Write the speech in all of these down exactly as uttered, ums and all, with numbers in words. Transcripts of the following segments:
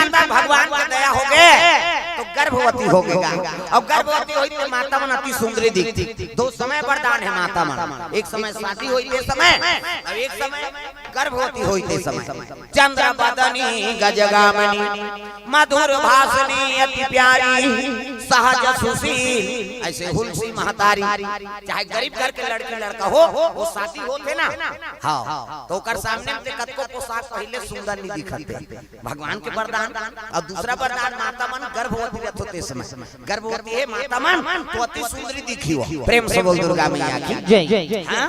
माता भगवान के दया होगे, तो गर्भवती होगे गा। अब गर्भवती होई तो माता मन अति सुंदरी दिखती। दो समय वरदान हे माता मन, एक समय शादी होई ते समय, अउ एक समय गर्भवती होई ते समय। चंद्र बदनी गजगामिनी, मधुर भाषिणी अति प्यारी, सहज सुशील। अइसे हुलसी महतारी, चाहे गरीब घर के लड़की लड़का हो, वो शादी होथे ना, हाँ, तो ओकर सामने में ते कतको पोशाक पहले सुंदर नहीं दिखत हे। भगवान के वरदान। अउ दूसरा वरदान, माता मन गर्भवती रहिथे ते समय, गर्भवती हे माता मन तो अति सुंदरी दिखियो। प्रेम से बोल दुर्गा मैया की। जय। हाँ?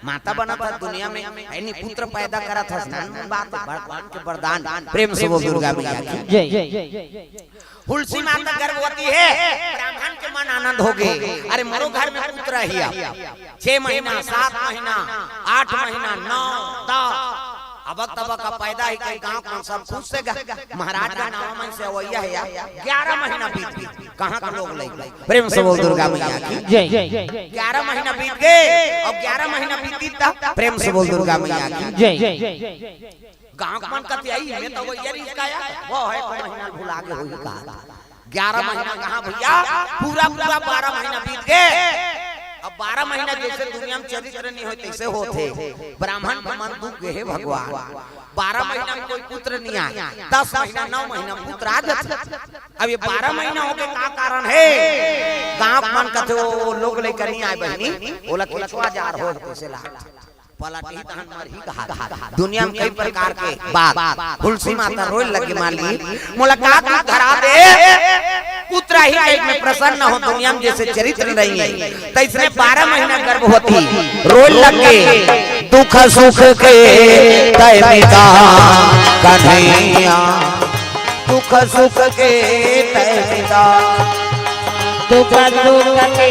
माता बनत हस दुनिया में, यानी पुत्र पैदा करत हस ना, बात हे, भगवान के वरदान। प्रेम से बोल दुर्गा मैया की। जय। हुलसी माता गर्भवती हे, ब्राह्मण के मन आनंद होगे। अरे मोरो घर में पुत्र हे, छह महीना, सात महीना, आठ महीना, नौ, दस, अबक तबक का पैदा ही कहीं गांव के मन सब खुश हे गा। महाराज का नावा मन से अवैया हे यार, ग्यारह महीना बीत गे, कहाँ के लोग लइका। प्रेम से बोल दुर्गा मैया की। जय। ग्यारह महीना बीत गे, अउ ग्यारह महीना बीती त प्रेम से बोल दुर्गा मैया की। जय। गांव के मन कथी आई, मैं तो वही रिश्ता आया, वो हे तो महीना भुला गे होई का। ग्यारह महीना कहाँ भैया, पूरा पूरा बारह महीना बीत गे। अब बारह महीना जैसे दुनिया में चरित्र नहीं होय तैसे होथे। ब्राह्मण के मन दुख गे हे भगवान, बारह महीना में कोई पुत्र नहीं आय, दस महीना, नौ महीना पुत्र आ जाथे। अब ये बारह महीना होगे, का कारण हे? गांव के मन कथे, "ओ लोग लइका नहीं आय बहिनी, ओला केचुआ जार होय तैसे लागथे।" पलटही तहन मरही कहा। दुनिया में कई प्रकार के बात। हुलसी माता रोए लगे, माली, मोला का दुख धरा दे, पुत्र ही कहीं मैं प्रसन्न हो, दुनिया में जैसे चरित्र नहीं हे। तो इसने बारह महीना गर्भवती रोए लगे, दुख सुख के तय मिता कन्हैया, दुख सुख के तय मिता। दुख सुख के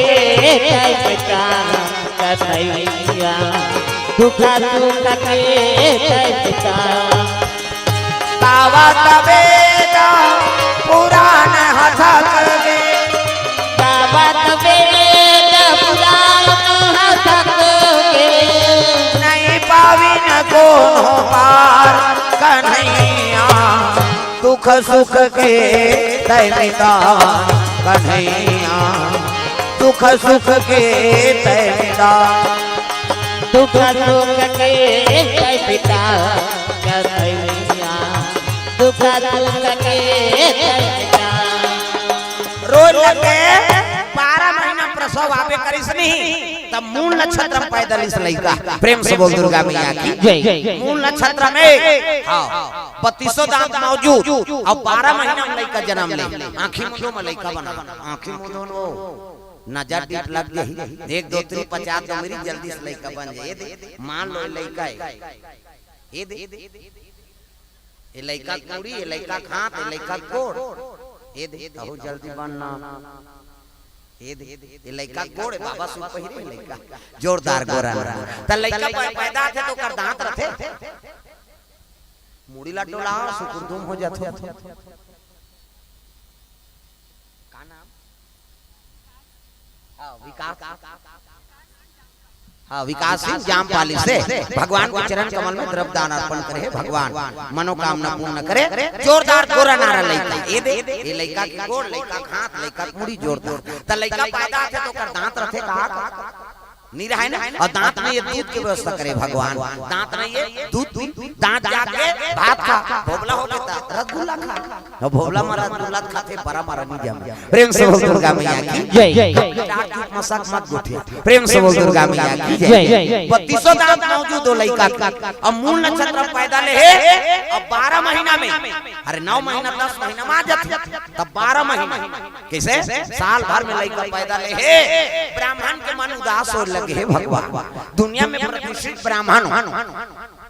तय मिता कन्हैया, दुख सुख के तय मिता। गावत वेद पुराण हथक गे। गावत वेद पुराण हथक गे। नहीं पाविन कोनो पार कन्हैया, दुख सुख के तय मिता कन्हैया, दुख सुख के तय मिता। दुख सुख के तय मिता कन्हैया, दुख सुख के तय मिता। रोए लगे, बारह महीना प्रसव आबे करिस नहीं, तब मूल नक्षत्र में पैदा लिस लइका। प्रेम से बोल दुर्गा मैया की। जय। मूल नक्षत्र में, हाँ, बत्तीसों दांत मौजूद, अउ बारह महीना में लइका जन्म ले, आंखी मुंदो में लइका बना, आंखी मुंदो में नजर डीप लग गे, एक दो तीन पचास दो मेरी जल्दी से लइका बन जाय। ये दे, मान लो ये लइका हे, ये दे, ये लइका के मुड़ी, ये लइका के हाथ, ये लइका के गोड़, ये दे, तहू जल्दी बनना। ये दे, ये लइका के गोड़ हे, बाबा सूट पहिरे हे लइका, जोरदार गोरा ना। त लइका पै-, पैदा होथे त ओकर दांत रथे, मुड़ी ला डोला, सुकुरदुम हो जाथे। का नाम? हाँ, विकास। हाँ, विकास सिंह जामपाली से भगवान के चरण कमल में द्रव्य दान अर्पण करे हे भगवान, मनोकामना पूर्ण करे। जोरदार गोरा नारा लइका, ये दे, ये लइका के गोड़, लइका के हाथ, लइका के मुड़ी जोरदार। त लइका पैदा होथे त ओकर दांत रथे का? नहीं रहे ना, अउ दांत में ये दूध के व्यवस्था करे भगवान, दांत में ये दूध पी, दांत जाके भात खा, भोभला होगे त रसगुल्ला खा। अउ भोभला म रसगुल्ला खाथे, बरा म नहीं जम। प्रेम से बोल दुर्गा मैया की। जय। मजाक मत गोठिया। प्रेम से बोल दुर्गा मैया की। जय। बत्तीसों दांत मौजूद हो लइका के। अब मूल नक्षत्र पैदा ले हे, अब बारह महीना में, अरे नौ महीना, दस महीना में आ जाथे, तब बारह महीना, कइसे? साल भर में लइका पैदा ले हे, ब्राह्मण के मन उदास होय लगे हे भगवान। दुनिया में प्रतिष्ठित ब्राह्मण हो,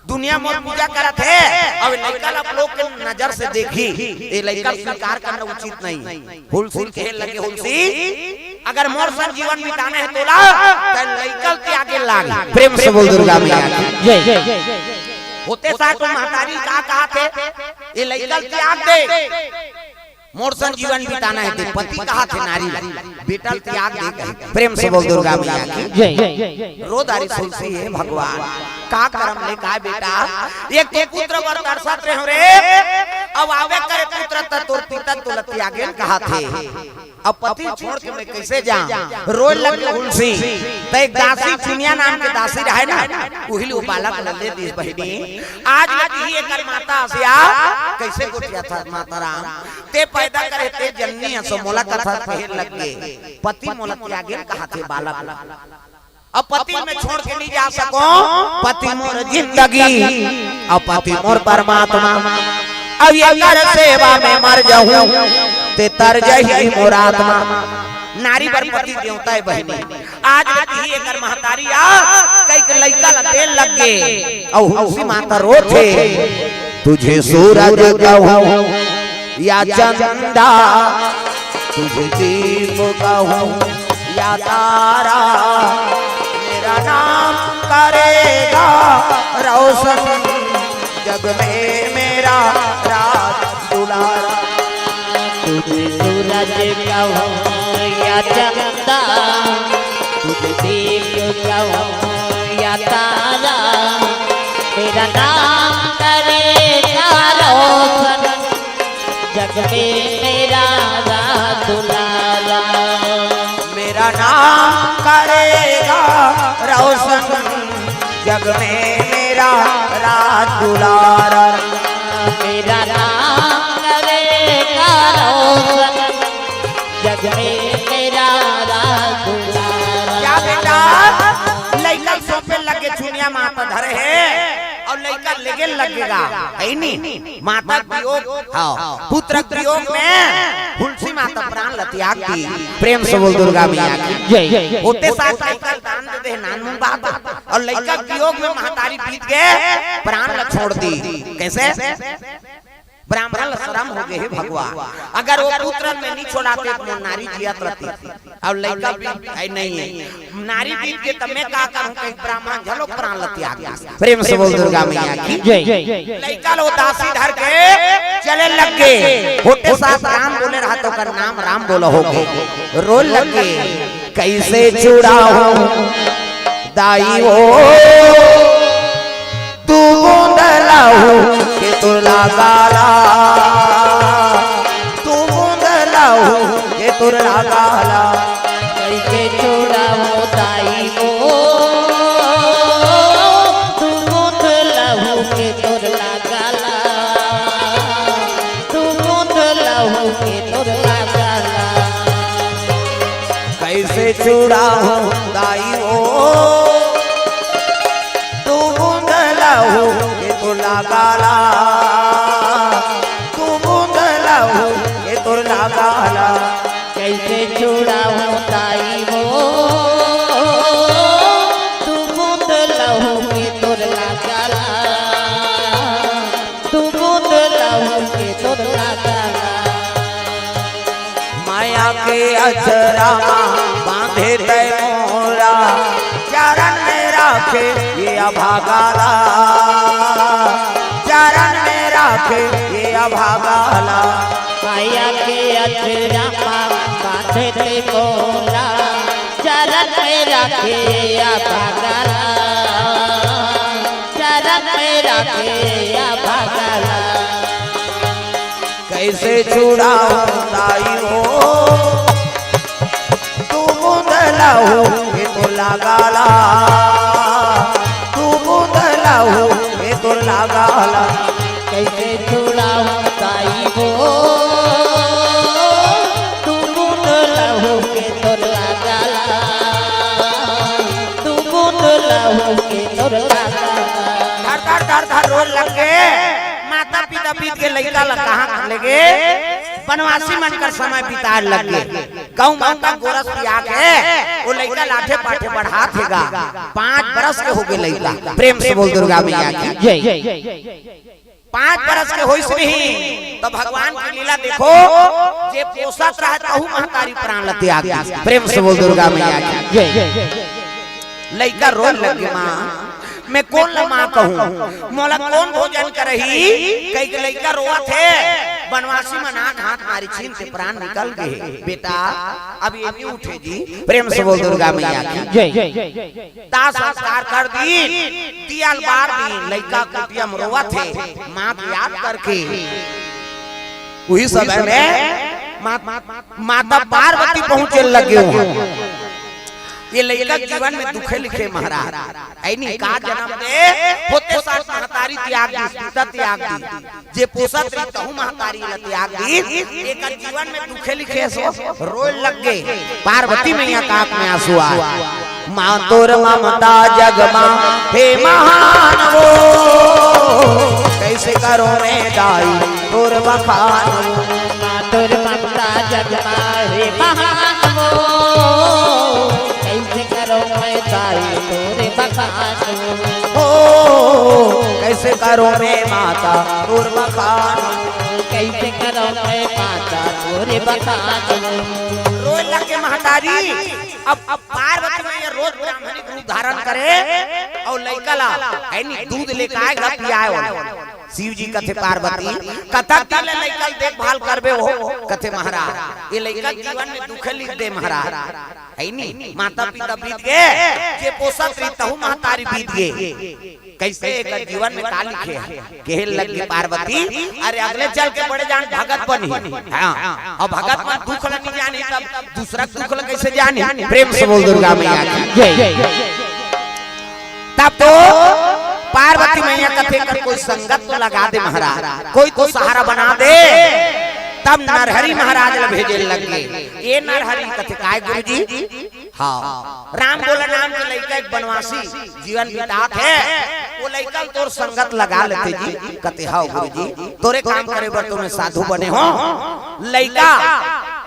दुनिया मोर पूजा करत हे, अब लइका ला लोग के नजर से देखही, ये लइका स्वीकार करना उचित नहीं। हुलसी कहे लगे, हुलसी, अगर मोर संग जीवन बिताना हे तोला, त लइका ल त्यागे लाग। प्रेम से बोल दुर्गा मैया की। जय। होते साथ वो महतारी का कहाथे, ये लइका ल त्याग दे। मोर संग जीवन बिताना हे, ते पति कहाथे नारी ला, बेटा ल त्याग दे कहे। प्रेम से बोल दुर्गा मैया की। जय। रो डारिस हुलसी, हे भगवान, का करम ले काय बेटा, एक तो पुत्र बर तरसत रहेंव रे, अब आबे करे पुत्र, त तोर पिता तोला त्यागेन कहाथे। अब पति छोड़ के मैं कैसे जांव? रोए लगे हुलसी। त एक दासी चुनिया नाम के दासी रहय ना, उही ले ओ बालक ल दे दिस बहिनी। आज ले तिही एकर माता हस या, कैसे गोठियाथस माता राम? ते पैदा करे ते जननी हस, मोला कथस कहे लगे। पति मोला त्यागेन कहाथे बालक ल। अब पति ल मैं छोड़ के नहीं जा सकों, पति मोर जिंदगी, अब पति मोर परमात्मा। अब एकर सेवा में मर जाहूं, ते तर जाही मोर आत्मा। नारी बर पति देवता हे बहिनी। आज ले तिही एकर महतारी आ, कहिके लइका ल दे लगे। अउ हुलसी माता रोथे, तुझे सूरज कहूं या चंदा, तुझे दीप कहूं या तारा, मेरा नाम करेगा रोशन जग में मेरा राज दुलारा। तुझे सूरज कहूं या चंदा, तुझे दीप कहूं या तारा, मेरा नाम करेगा रोशन जग में मेरा राज दुलारा। मेरा नाम करेगा रोशन जग में मेरा राज दुलारा। मेरा नाम करेगा रोशन जग में मेरा राज दुलारा। क्या बेटा, लइका ल सौंपे लगे, चुनिया माता धरे हे अउ लइका लेगे लगेगा, हे नी? माता के वियोग, हां, पुत्र के वियोग में हुलसी माता प्राण ल त्याग दिस। प्रेम से बोल दुर्गा मैया की जय। होते साथ लइका ल दान दे दे, नानमुन बात। अउ लइका के वियोग में महतारी बीत गे, प्राण ल छोड़ दिस। कैसे? ब्राह्मण ल शरम होगे हे भगवान, अगर ओ पुत्र ल मैं नहीं छोड़ातेंव त मोर नारी जियत रहितिस। अउ लइका भी हे नहीं हे। नारी बीत गे त मैं का करहूं, कहिके ब्राह्मण घलोक प्राण ल त्याग दिस। प्रेम से बोल दुर्गा मैया की जय। लइका ल ओ दासी धर के चले लगे। होते साथ राम बोले रहय त ओकर नाम राम बोला होगे। रोए लगे, कैसे छुड़ाहूं दाई ओ, दू बूंद लहू के तोर लागा ला, दू बूंद लहू के तोर लागा ला। कैसे छुड़ाहूं दाई ओ, दू बूंद लहू के तोर लागा ला, दू बूंद लहू के तोर लागा ला। कैसे छुड़ाहूं दाई ओ, दू बूंद लहू के तोर लागा ला, दू बूंद लहू के तोर लागा ला। कैसे छुड़ाहूं दाई ओ, दू बूंद लहू के तोर लागा ला, दू बूंद लहू के तोर लागा ला। माया के अचरा मा बांधे तैं मोला, चरण में राखे ये अभागा ला, चरण में राखे ये अभागा ला। माया के अचरा मा बांधे तैं मोला, चरण में राखे ये अभागा ला, चरण में राखे ये अभागा ला। कैसे छुड़ाहूं दाई ओ, दू बूंद लहू के तोर लागा ला, दू बूंद लहू के तोर लागा ला। कैसे छुड़ाहूं दाई ओ, दू बूंद लहू के तोर लागा ला, दू बूंद लहू के तोर लागा ला। धर धर धर धर रोए लगे। माता पिता बीत गे, लइका ल कहां लेगे? बनवासी मन कर समय बिताय लगे। गऊ माता गोरस पिया के ओ लइका ल आठे पाठे बढ़ात हे गा। पांच बरस के होगे लइका। प्रेम से बोल दुर्गा मैया की जय। पांच बरस के होइस नहीं त भगवान के लीला देखो, जे पोसत रहय तहू महतारी प्राण ल त्याग दिस। प्रेम से बोल दुर्गा मैया की जय। लइका रोए लगे, मां, मैं कोन ल मां कहूं, मोला कोन भोजन करही, कहिके लइका रोवत हे। बनवासी मन आंख हाथ मारिस, छीन के प्राण निकल गे। बेटा, अब ये नहीं उठे जी। प्रेम से बोल दुर्गा मैया की जय। दाह संस्कार कर दीन, दिया ल बार दीन, लइका कुटिया म रोवत हे, मां के याद करके। उही समय में मा-, माता पार्वती पहुंचे लगे हो। ये लइका जीवन में दुखे लिखे महाराज, ऐनी का जन्म दे, होते साथ महतारी त्याग दी, पिता त्याग दी, जे पोसत रही तहू महतारी ला त्याग दी, एकर जीवन में दुखे लिखे सो रोए लग गे। पार्वती मैया का आंख में आंसू आए। माँ तोर ममता जग मा हे महान वो, कैसे करो मैं दाई तोर बखान वो। माँ तोर ममता जग मा हे महान वो, कैसे करो मैं दाई तोर बखान वो। ओ, कैसे करो मैं माता तोर बखान वो। कैसे करो मैं माता तोर बखान वो। रोए लगे महतारी। अब, अब पार्वती मैया रोज ब्राह्मणी के रूप धारण करे अउ लइका ला, ऐनी दूध लेके आए, गा पियाए वाला। शिव जी कथे पार्वती, कतक दिन ले लइका के देखभाल करबे हो? कथे महाराज, ये लइका जीवन में दुखे लिख दे महाराज। ऐनी माता पिता बीत गे, जे पोसत रही तहू महतारी बीत गे। कैसे एकर जीवन में का लिखे हे? कहे लग गे पार्वती, अरे अगले चल के बड़े जान भगत बनही। हाँ, अब भगत मन दुख ल नहीं जानी, तब दूसरा के दुख ल कैसे जानी? प्रेम से बोल दुर्गा मैया की जय। तब तो पार्वती मैया कथे कर कोई संगत तो लगा दे महाराज, कोई तो सहारा बना दे। तब नरहरि महाराज ल भेजे लग गे। ये नरहरि कथे काय गुरुजी? हाँ, राम बोला नाम के लइका एक बनवासी जीवन बितात हे। वो लइका तोर संगत लगा लेते जी। कथे, "हाँ गुरुजी, तोरे काम करे बर तो मैं साधु बने हो।" लइका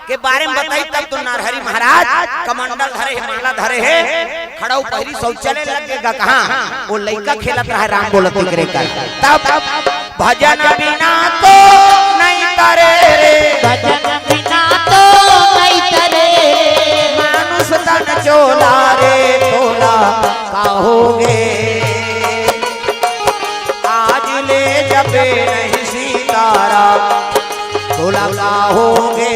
के बारे में बताई तब तो नरहरि महाराज कमंडल धरे हे, माला धरे हे, खड़ाऊ पहिरी शौचालय लग गे गा कहाँ? वो लइका खेलत रहे राम बोलत एकरे कर। तब भजन बिना तो नहीं तरे रे। भजन बिना तो नहीं तरे। मानुष तन चोला रे तोला कहोगे। आज ले जपे नहीं सीताराम तोला कहोगे।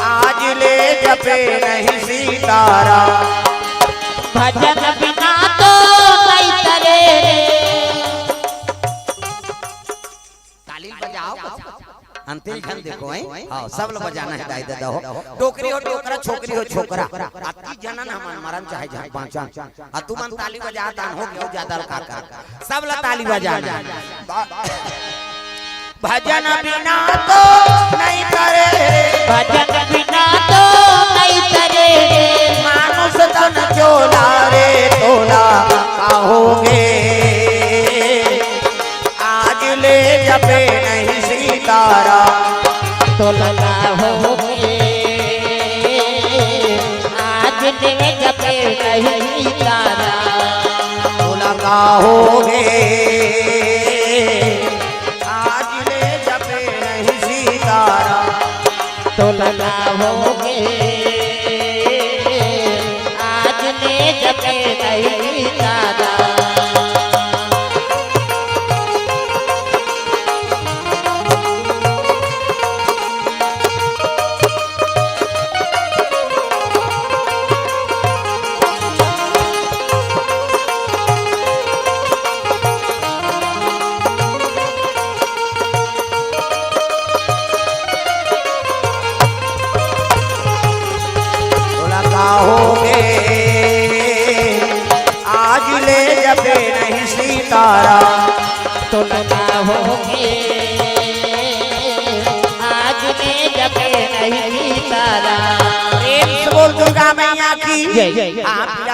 आज ले जपे नहीं सीताराम। भजन बिना तो नहीं तरे रे। ताली बजाओ। अंतिल झन देखो, हैं? हाँ, सब ल बजाना हे, दाई ददा हो। डोकरी हो डोकरा, छोकरी हो छोकरा। अति जनन हमन मरन चाहे झन बाँचन। आ तुमन ताली बजा दान हो, क्यों ज्यादा का कर। सब ल ताली बजाना हे। भजन बिना तो नहीं तरे। भजन बिना तो नहीं तरे। मानुष तन चोला रे तोला कहोगे। आज ले जपे नहीं सीताराम। तोला कहोगे। आज ले जपे नहीं सीताराम। तोला कहोगे। आज ले जपे नहीं सीताराम। तोला कहोगे। आज ले जपे नहीं सीताराम। तोला कहोगे। आज ले जपे नहीं सीताराम। तोला कहोगे। आज ले जपे नहीं सीताराम। प्रेम से बोल दुर्गा मैया की। जय, जय, जय। हाँ, पीला